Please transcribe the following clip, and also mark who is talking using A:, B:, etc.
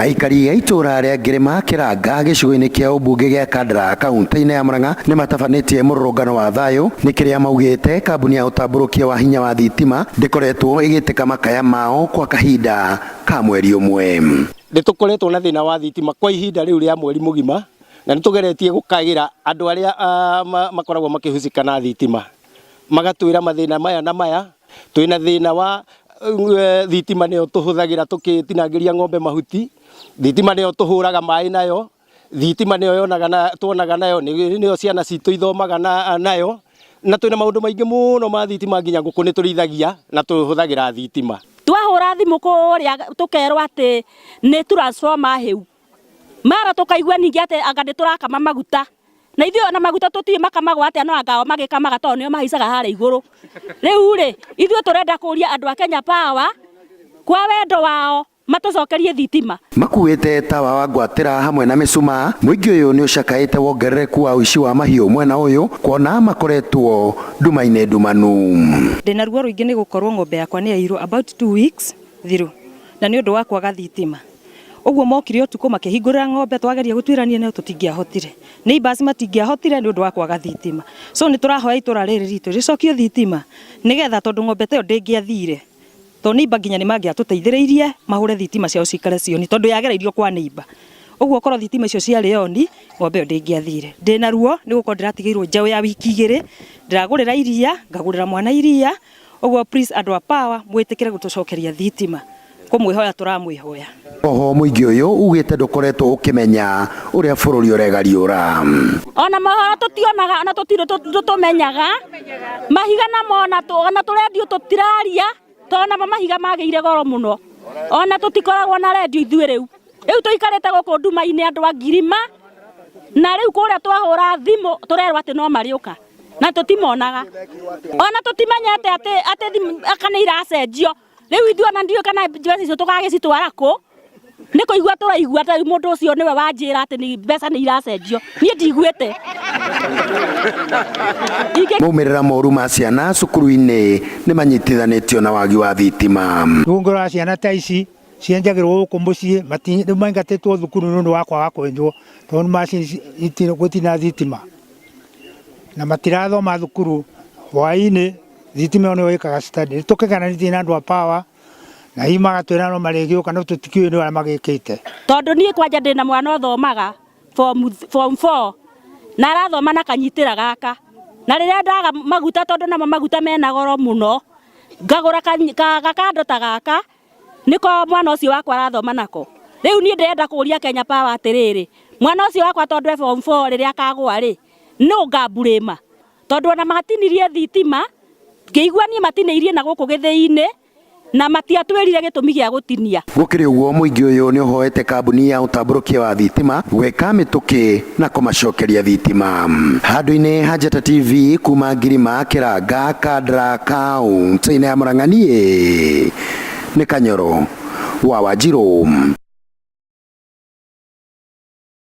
A: Aikari a itũũra rĩa Ngĩrĩma Kĩranga gĩcigo-inĩ kĩa ũmbunge gĩa Kandara kaunti-inĩ ya Murang'a nĩ matabanĩtie mũrũrũngano wa thayũ nĩ kĩrĩa maugĩte kambuni ya ũtambũrũkia wa hinya wa thitima ndĩkoretwo ĩgĩtĩka makaya mao kwa kahinda ka mweri ũmwe.
B: Nĩ tũkoretwo na thĩna wa thitima kwa ihinda rĩu rĩa mweri mũgima na nĩ tũgeretie gũkaĩra andũ arĩa makoragwo makĩhusika na thitima magatwĩra mathĩna maya na maya. Twĩna thĩna wa thitima nĩyo tũhũthagĩra tũgĩtinangĩria ng'ombe mahuti, thitima nĩyo tũhũraga maĩ nayo, thitima nĩyo yonaga na tuonaga nayo, nĩyo ciana citũ ithomaga nayo, na twĩna maũndũ maingĩ mũno ma thitima nginya ngũkũ nĩ tũrĩithagia na tũhũthagĩra thitima.
C: Twahũra thimũ kũrĩa tũkerwo atĩ nĩ transformer hĩu, mara tũkaigua ningĩ atĩ anga nĩ tũrakama maguta. Na ithuĩ ona maguta tũtiũĩ makamagwo atĩa no anga o magĩkamaga tondũ nĩo mahaicaga harĩa igũrũ. Rĩu rĩ, ithuĩ tũrenda kũria andũ a Kenya Power kwa wendo wao matũcokerie thitima.
A: Makuĩte tawa wa ngwatĩra hamwe na mĩcumaa, mũingĩ ũyũ nĩ ũcakaĩte wongerereku wa ũici wa mahiũ mwena ũyũ kuona makoretwo nduma-inĩ ndumanu.
D: Ndĩna ruo rũingĩ nĩ gũkorwo ng'ombe yakwa nĩ yaiyirwo about 2 weeks thiru na nĩ ũndũ wa kwaga thitima. Ũguo mokire ũtukũ makĩhingũrĩra ng'ombe, twageria gũtuĩrania nayo tũtingĩahotire. Neighbors matingĩahotire nĩ ũndũ wa kwaga thitima. So nĩ tũrahoya itũra rĩrĩ ritũ rĩcokio thitima nĩgetha tondũ ng'ombe ta ĩyo ndĩngĩathire, tondũ neighbor nginya nĩ mangĩatũteithĩrĩirie mahũre thitima ciao cikare ci on tondũ yagereirio kwa neighbor. Ũguo korwo thitima icio ciarĩ on ng'ombe ĩyo ndĩngĩathire. Ndĩna ruo nĩ gũkorwo ndĩratigĩirwo njaũ ya wiki 2, ndĩragũrĩra iria, ngagũrĩra mwana iria, ũguo please andũ a Power mwĩtĩkĩre gũtũcokeria thitima. Kũmwĩhoya tũramwĩhoya.
A: Oho mũingĩ ũyũ ugĩte ndũkoretwo ũkĩmenya ũrĩa bũrũri ũregariũra.
C: Ona mohoro tũtionaga, ona tũtirĩ tũmenyaga mahiga namo, ona tũrendio tũtiraria tondũ namo mahiga magĩire goro mũno, ona tũtikoragwo na rendio ithuĩ. Rĩu tũikarĩte gũkũ nduma-inĩ andũ a Ngirima, na rĩu kũrĩa twahũra thimũ tũrerwo atĩ no marĩũka na tũtimonaga, ona tũtimenyete atĩ thimũ kana iracenjio. Rĩu ithuĩ ona ndiũĩ kana mbeca icio tũgagĩcitwara kũ, nĩ kũigua tũraigua. Ta rĩu mũndũ ũcio nĩwe wanjĩra atĩ nĩ mbeca nĩ iracenjio, niĩ ndiguĩte.
A: Maumĩrĩra moru ma ciana cukuru-inĩ nĩ manyitithanĩtio na wagi wa thitima.
E: Rĩu ũngĩrora ciana ta ici cienjagĩrwo gũkũ mũciĩ, rĩu maingatĩtwo thukuru nĩ ũndũ wa kwaga kwenjwo tondũ macini gũtirĩ na thitima na matirathoma thukuru. Hwaĩ-inĩ thitima ĩyo nĩyo ĩkaga study. Nĩ tũkĩgeranĩtie na andũ a Power na hihi magatwĩra no marĩgĩũka, no tũtikĩũĩ nĩ ũrĩa magĩkĩte.
C: Tondũ niĩ kwanja ndĩna mwana ũthomaga form 4 na arathoma na kanyitĩra gaka, na rĩrĩa ndaga maguta, tondũ namo maguta mena goro mũno, ngagũra gakando ta gaka nĩko mwana ũcio wakwa arathoma nako. Rĩu niĩ ndĩrenda kũria Kenya Power atĩrĩrĩ, mwana ũcio wakwa tondũ e form 4, rĩrĩa akagũa rĩ, nũ ngamburĩma? Tondũ ona matinirie thitima, ngĩigua niĩ matinĩirie na gũkũ gĩthĩi-inĩ na matiatwĩrire gĩtũmi gĩa gũtinia.
A: Gũkĩrĩ ũguo, mũingĩ ũyũ nĩ ũhoete kambuni ya ũtambũrũkia wa thitima gwĩka mĩtũkĩ na kũmacokeria thitima. Handũ-inĩ ha Njata TV kuma Ngirima Kĩranga, Kandara, kaunti-inĩ ya Murang'a, niĩ nĩ Kanyoro wa Wanjirũ.